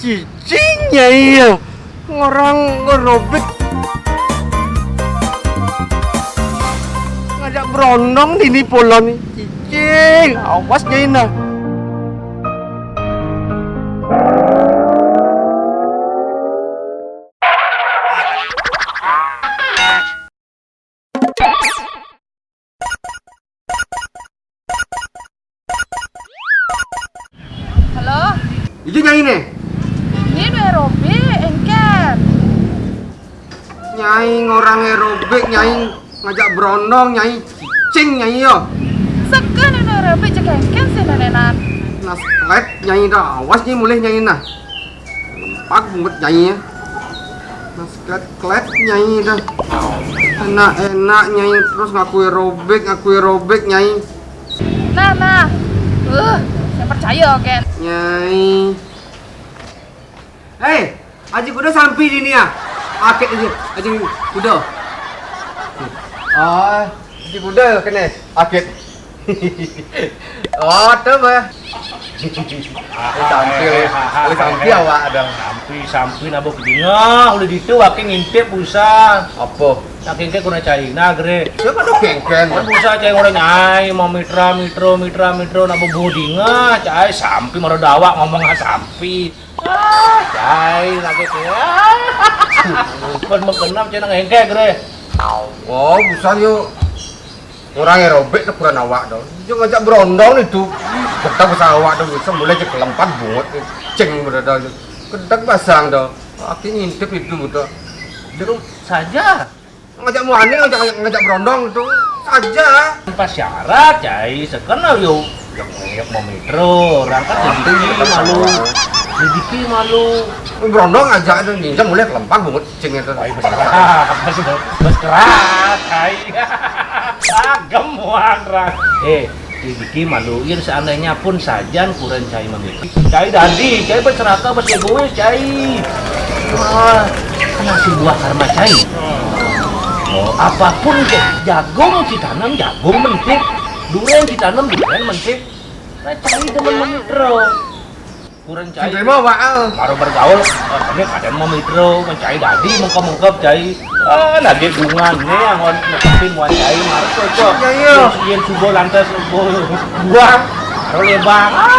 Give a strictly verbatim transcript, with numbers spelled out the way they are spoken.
Cicing, Nyai, ya. Ngorang ngerobek. Ngajak berondong dini polon. Cicing, awas, Nyai, nah. Halo? Iki Nyai ne? Ini Robi, engken. Nyai ngorang aerobik, Nyai ngajak berondong, Nyai cicing, Nyai, yo. Seken ini Robi, cek engken sih nenenan. Nah, seklet, Nyai, dah. Awas, Nyai, mulih, Nyai, nah. Pak bungut, Nyai, ya. Nah, seklet-klet, Nyai, dah. Enak-enak, Nyai, terus ngaku aerobik, ngaku aerobik, Nyai. Nah, nah. Uh, saya percaya, Ken. Nyai. Hei, Aji Kuda sampi dini, ya? Akit aja, Aji Kuda. Oh, Aji Kuda kene akit. Oh, tuh, bah. Sampi, oleh sampi awak ada. Sampi, sampi nabo kedingah, oleh ditu waking ngintip usah. Apa? Nak kengken kuna China, gere. Siapa tuh kengken? Kan usah cai orang nyai, mau mitra, mitro, mitra, mitro, nabo budinga, cai sampi maro dawak ngomong ah sampi. Ah, cai lagi tu. Ah. Bukan mengkenam cai nang engke, gere. Oh, busan yo. Orang aerobik tu kurang awak tu. Dia ngajak berondong itu. Ketak besar awak tu, bisa mulai je kelempat bungut. Ceng berada tu. Ketak basang tu. Aki ngintip itu tu. Dia saja. Ngajak muane, ngajak, ngajak berondong tu saja. Tanpa syarat, cai. Sekena yo, yang, yang mau mitro, orang kan rezeki malu. Rezeki malu. Berondong aja tu, ninja mulai kelempang bungut cing itu. Ai, berkeras, berkeras, cai. Agem muan, orang. Eh, Rezeki malu, yen seandainya pun sajan kuren cai memilih. Cai dadi, cai berserakah, beregois, cai. Wah, kena si buah karma cai. Oh, apapun ke, jagung ditanam, jagung mentik. Duren ditanam, duren mentik. Nah, cai demen menitro. Kuren cai. Sing terima, Pak, ah. Baru bergaul, oh, ini kadang mau mitro, mencai dadi, mengkep-mengkep cai. Ah, lagi bungan nih, yang on, nekepin wan cai, marah cocok. Iya, iya. Yen, yen subuh lantas, subuh buah, baru lebang. Ah,